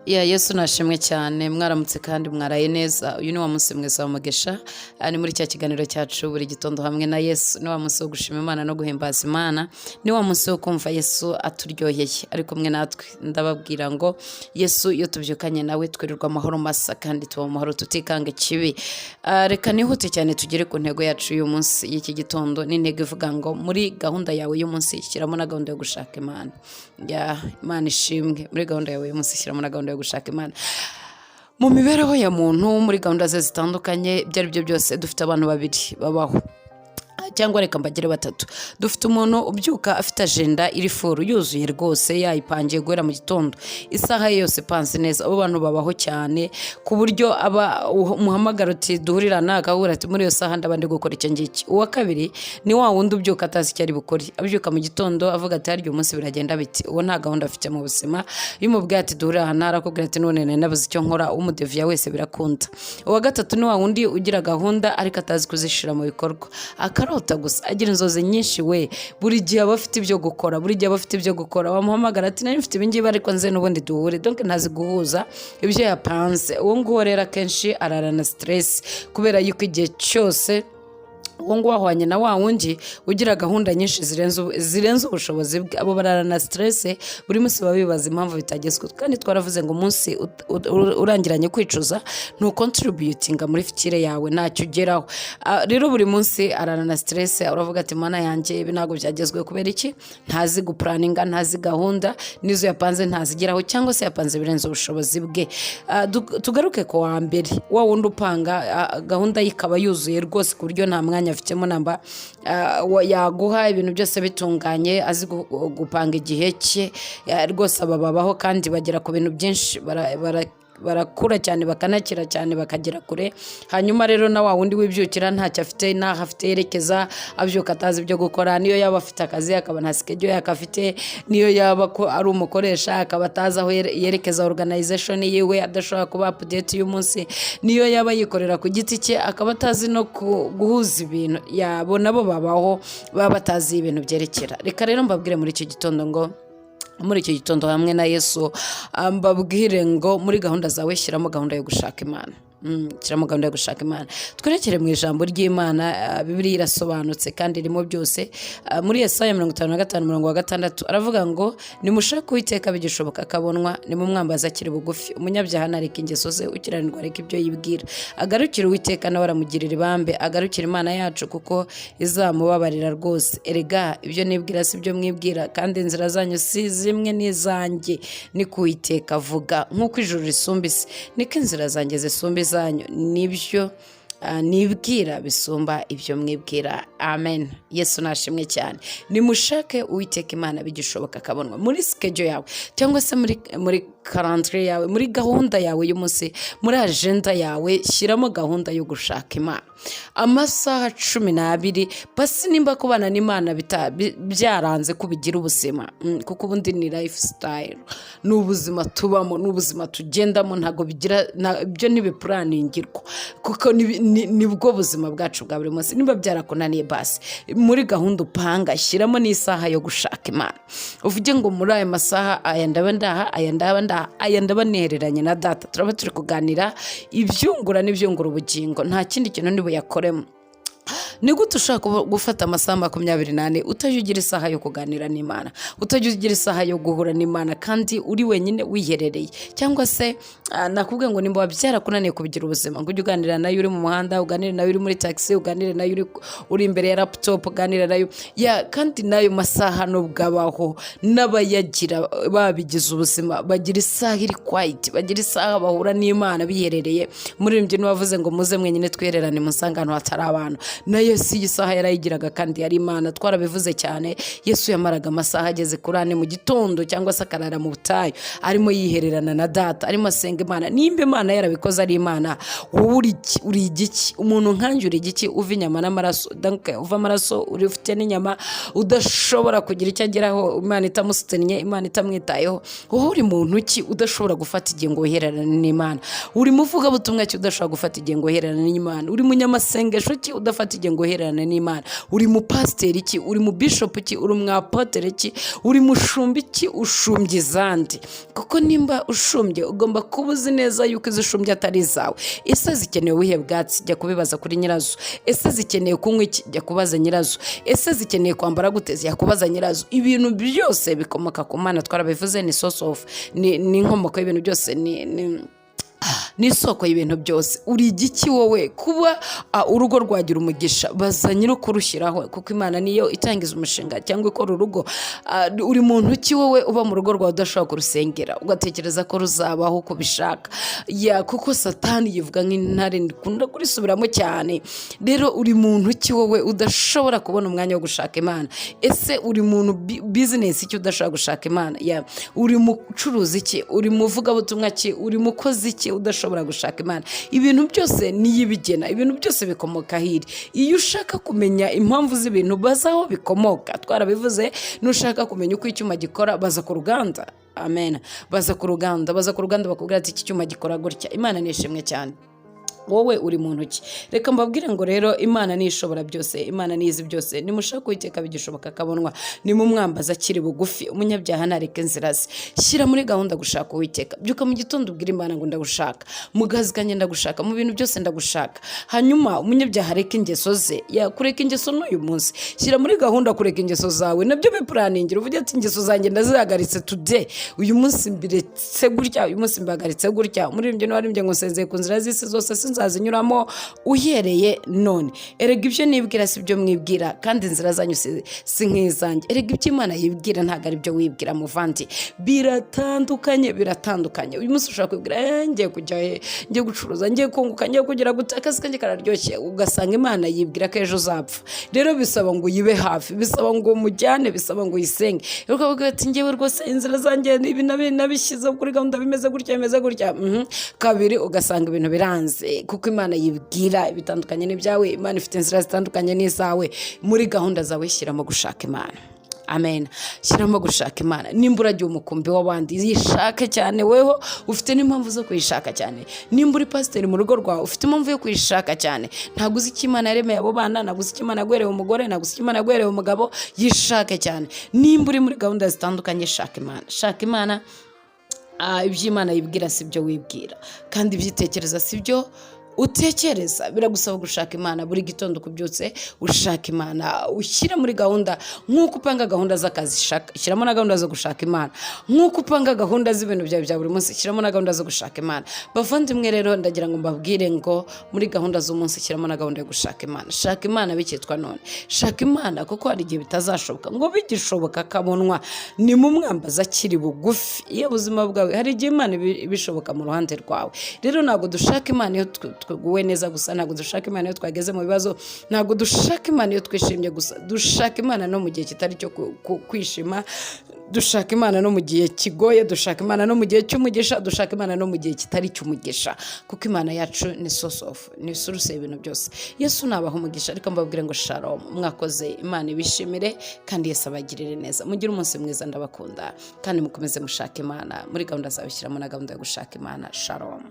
Ya Yesu nashimwe cyane. Mwaramutse kandi mwaraye neza. Uyu ni wa munsi mwiza w'umugisha. Ni muri cya kiganiro cyacu buri gitondo hamwe na Yesu. Ni wa munsi wo gushima Imana no guhimbaza Imana, ni wa munsi wo kumva Yesu aturyoheye ari kumwe natwe. Ndababwira ngo Yesu iyo tubyukanye nawe twirirwa amahoro masa kandi tuba mu mahoro, tutikanga ikibi. Reka nihute cyane tugere ku ntego yacu y'uyu munsi, y'iki gitondo. Ni intego ivuga ngo muri gahunda yawe y'umunsi shyiramo na gahunda yo gushaka Imana. Ya Imana ishimwe. Muri gahunda yawe y'umunsi shyiramo na gahunda yo gushaka Imana. Mu mibereho ya muntu, muri gahunda ze zitandukanye, ibyo ari byo byose, dufite abantu babiri babaho, cyangwa reka mbagire batatu. Dufite umuntu ubyuka afite agenda iri full, yuzuye rwose, yayipangiye guhera mu gitondo, isaha ye yose ipanze neza. Abo bantu babaho cyane ku buryo aba umuhamagara uti "Duhurirana", akabura ati "Muri iyo saha ndaba ndi gukora icyo ngiki". Uwa kabiri ni wa wundi ubyuka atazi icyo ari bukore, abyuka mu gitondo avuga ati "Harya umunsi biragenda biti?" Uwo nta gahunda afite mu buzima. Iyo umubwiye ati "Duhurira", arakubwira ati "None nari nabuze icyo nkora". Umudeviya wese birakunda. Uwa gatatu ni wa wundi ugira gahunda ariko atazi kuzishyira mu bikorwa, akarota gusa, agira inzozi nyinshi. We buri gihe aba afite ibyo gukora, buri gihe aba afite ibyo gukora. Wamuhamagara ati "Nari mfite ibingibi, ariko nze n'ubundi duhure". Donc ntazi guhuza ibyo yapanze. Uwo nguwo rero akenshi ararana stress, kubera yuko igihe cyose uwo nguwo ahwanye na wa wundi ugira gahunda nyinshi zirenze ubushobozi bwe. Abo bararana stress, buri munsi baba bibaza impamvu bitagezweho. Kandi twaravuze ngo umunsi urangiranye kwicuza ntucontributinga muri future yawe, ntacyo ugeraho. Rero buri munsi ararana stress, uravuga ati "Mana yanjye, ibi ntabwo byagezweho kubera iki?" Ntazi guplanninga, ntazi gahunda, n'izo yapanze ntazigeraho, cyangwa se yapanze ibirenze ubushobozi bwe. Tugaruke ku wa mbere, wa wundi upanga gahunda ye ikaba yuzuye rwose ku buryo nta mwanya afitemo namba, yaguha ibintu byose bitunganye, azi gupanga igihe cye. Rwose aba babaho kandi bagera ku bintu byinshi, barakura cyane, bakanakira cyane, bakagera kure. Hanyuma rero na wa wundi wibyukira ntacyo afite, n'aho afite yerekeza, abyuka atazi ibyo gukora, niyo yaba afite akazi akaba nta schedule yaka afite, niyo yaba ko ari umukoresha akaba atazi aho yerekeza organization yiwe, adashobora kuba update y'umunsi, niyo yaba yikorera ku giti cye akaba atazi no guhuza ibintu yabo, nabo babaho baba batazi ibintu byerekera. Reka rero mbabwire muri icyo gitondo ngo muri icyo gitondo hamwe na Yesu, mbabwire ngo muri gahunda zawe shyiramo gahunda yo gushaka Imana. Shyiramo gahunda yo gushaka Imana. Twerekere mu ijambo ry'Imana. Bibiliya irasobanutse kandi irimo byose. Muri Yesaya 55 umurongo wa 6 aravuga ngo "Nimushake Uwiteka bigishoboka akabonwa, nimumwambaze akiri bugufi. Umunyabyaha nareka ingeso ze, ukiranirwa areka ibyo yibwira, agarukire Uwiteka nawe aramugirira ibambe, agarukire Imana yacu kuko izamubabarira rwose. Erega ibyo nibwira si byo mwibwira, kandi inzira zanyu si zimwe n'izanjye, niko Uwiteka avuga. Nk'uko ijuru risumba isi, niko inzira zanjye zisumba izanyu, nibyo nibwira bisumba ibyo mwibwira." Amen. Yesu nashimwe cyane. Nimushake Uwiteka Imana bigishoboka akabonwa. Muri schedule yawe, cyangwa se muri calendrier yawe, muri gahunda yawe y'umunsi, muri agenda yawe, shyiramo gahunda yo gushaka Imana amasaha 12. Basi nimba kubana n'Imana byaranze ko ubigira ubuzima, kuko ubundi ni lifestyle, ni ubuzima tubamo, ni ubuzima tugendamo, ntabwo bigira ibyo ntibiplanningirwa, kuko nibwo buzima bwacu bwa buri munsi. Niba byarakunaniye, basi muri gahunda upanga shyiramo n'isaha yo gushaka Imana, uvuge ngo muri aya masaha aya ndaba ndaha, aya ndaba ndaha, aya ndaba nihereranye na Data, turaba turi kuganira ibyungura n'ibyungura ubugingo, nta kindi kintu ntibuyakoremo. Ni gute ushobora gufata amasaha 24 utajya ugira isaha yo kuganira n'Imana, utajya ugira isaha yo guhura n'Imana kandi uri wenyine wiherereye? Cyangwa se nakubwiye ngo nimba byarakunaniye kubigira ubuzima, ngo ujye uganira nayo uri mu muhanda, uganire nayo uri muri taxi, uganire nayo uri imbere ya laptop, uganire nayo ya. Kandi n'ayo masaha nubwo abaho, n'abayagira babigize ubuzima bagira isaha iri quiet, bagira isaha bahura n'Imana biherereye. Muririmbyi niwe ngo "Muze mwenyine twihererane, musange ahantu hatari abantu". Na Yesu iyi saha yarayigiraga kandi yari Imana. Twarabivuze cyane, Yesu yamaraga amasaha ageze kuri 4 mu gitondo cyangwa se akarara mu butayu arimo yihererana na Data, arimo asenga Imana. Nimba Imana yarabikoze ari Imana, wowe uri iki? Uri igiki? Umuntu nkanjye uri igiki? Uva inyama n'amaraso, donc uva amaraso, uri ufite n'inyama, udashobora kugira icyo ageraho Imana itamusutennye, Imana itamwitayeho. Wowe uri muntu ki udashobora gufata igihe ngo wihererane n'Imana? Uri muvugabutumwa ki udashobora gufata igihe ngo wihererane n'Imana? Uri munyamasengesho ki udafata igihe ngo ngo uhererane n'Imana? Uri mu pasiteri ki? Uri mu bishopu ki? Uri mu apotere ki? Uri mushumbi ki? Ushumbye izandi? Kuko nimba ushumbye, ugomba kuba uzi neza yuko izo ushumbye atari izawe. Ese zikeneye ubuhe bwatsi? Jya kubibaza kuri nyirazo. Ese zikeneye kunywa iki? Jya kubaza nyirazo. Ese zikeneye kwambara gute? Jya kubaza nyirazo. Ibintu byose bikomoka ku Mana, twarabivuze, ni source of, ni inkomoko y'ibintu byose, ni isoko y'ibintu byose. Uri igiki wowe kuba urugo rwagira umugisha? Baza nyiri kurushyiraho, kuko Imana niyo itangiza umushinga cyangwa ikora urugo. Uri muntu ki wowe uba mu rugo rwawe udashobora kurusengera, ugatekereza ko ruzabaho uko ubishaka? Ya, kuko Satani yivuga nk'intare, ndikunda kurisubiramo cyane. Rero uri muntu ki wowe udashobora kubona umwanya wo gushaka Imana? Ese uri muntu business ki udashobora gushaka Imana? Ya, uri mucuruzi ki? Uri muvugabutumwa ki? Uri mukozi ki udashobora gushaka Imana? Ibintu byose niyo ibigena, ibintu byose bikomoka hiri. Iyo ushaka kumenya impamvu z'ibintu, baza aho bikomoka. Twarabivuze, nushaka kumenya uko icyuma gikora, baza ku ruganda. Amen. Baza ku ruganda, baza ku ruganda, bakubwira ati: "Iki cyuma gikora gutya." Imana nishimwe cyane. Wowe uri mu ntoki. Reka mbabwire ngo rero Imana niyo ishobora byose, Imana niyo izi byose. Nimushaka Uwiteka bigishoboka akabonwa, nimumwambaza akiri bugufi. Umunyabyaha ntareke inzira ze. Shyira muri gahunda gushaka Uwiteka. Byuka mu gitondo ubwire Imana ngo: "Ndagushaka mu kazi kanjye, ndagushaka mu bintu byose, ndagushaka." Hanyuma umunyabyaha areke ingeso ze. Kureka ingeso n'uyu munsi, shyira muri gahunda kureka ingeso zawe, nabyo biplanningira, uvuge ati: "Ingeso zanjye ndazihagaritse today, uyu munsi mbiretse gutya, uyu munsi mbihagaritse gutya." Umuririmbyi niwe ngo: "Nsezeye ku nzira z'isi zose, sinzazinyuramo uhereye none." Erega ibyo nibwira si byo mwibwira, kandi inzira zanyu si nk'izanjye. Erega ibyo Imana yibwira ntabwo ari byo wibwira, muvandi. Biratandukanye, biratandukanye. Uyu munsi ushobora kwibwira: "Ngiye kujya he? Ngiye gucuruza, ngiye kunguka, ngiye kugira gute, akazi kanjye kararyoshye." Ugasanga Imana yibwira ko ejo uzapfa. Rero bisaba ngo uyibe hafi, bisaba ngo umujyane, bisaba ngo uyisenge. Rero ukavuga ati: "Ngewe rwose inzira zanjye ibi nabishyize kuri gahunda, bimeze gutya, bimeze gutya." Kabiri ugasanga ibintu biranze, kuko Imana yibwira ibitandukanye n'ibyawe. Imana ifite inzira zitandukanye n'izawe. Muri gahunda zawe shyiramo gushaka Imana. Amen. Shyiramo gushaka Imana. Nimba uragiye umukumbi w'abandi, yishake cyane. Weho ufite n'impamvu zo kuyishaka cyane. Nimba uri pasiteri mu rugo rwawe, ufite impamvu yo kuyishaka cyane. Ntabwo uzi icyo Imana yaremeye abo bana, ntabwo uzi icyo Imana yaguhereye umugore, ntabwo uzi icyo Imana yaguhereye umugabo. Yishake cyane. Nimba uri muri gahunda zitandukanye, shaka Imana, shaka Imana. Ibyo Imana yibwira si byo wibwira, kandi ibyitekereza si byo utekereza. Biragusaba gushaka Imana buri gitondo uko ubyutse. Ushaka Imana, ushyire muri gahunda. Nk'uko upanga gahunda z'akazi, shyiramo na gahunda zo gushaka Imana. Nk'uko upanga gahunda z'ibintu byawe bya buri munsi, shyiramo na gahunda zo gushaka Imana. Bavandimwe, rero ndagira ngo mbabwire ngo muri gahunda z'umunsi shyiramo na gahunda yo gushaka Imana. Shaka Imana bikitwa none, shaka Imana, kuko hari igihe bitazashoboka. Ngo bigishoboka akabonwa, ni mu mwambaza akiri bugufi. Iyo buzima bwawe, hari igihe Imana ibishoboka mu ruhande rwawe. Rero ntabwo dushaka Imana iyo tuguwe neza gusa, ntabwo dushaka Imana iyo twageze mu bibazo, ntabwo dushaka Imana iyo twishimye gusa. Dushaka Imana no mu gihe kitari cyo kwishima, dushaka Imana no mu gihe kigoye, dushaka Imana no mu gihe cy'umugisha, dushaka Imana no mu gihe kitari cy'umugisha, kuko Imana yacu ni source of, ni source y'ibintu byose. Yesu nabaha umugisha. Ariko mbabwire ngo shalom, mwakoze, Imana ibishimire kandi Yesu abagirire neza. Mugire umunsi mwiza, ndabakunda, kandi mukomeze mushaka Imana. Muri gahunda zawe shyiramo na gahunda yo gushaka Imana. Shalom.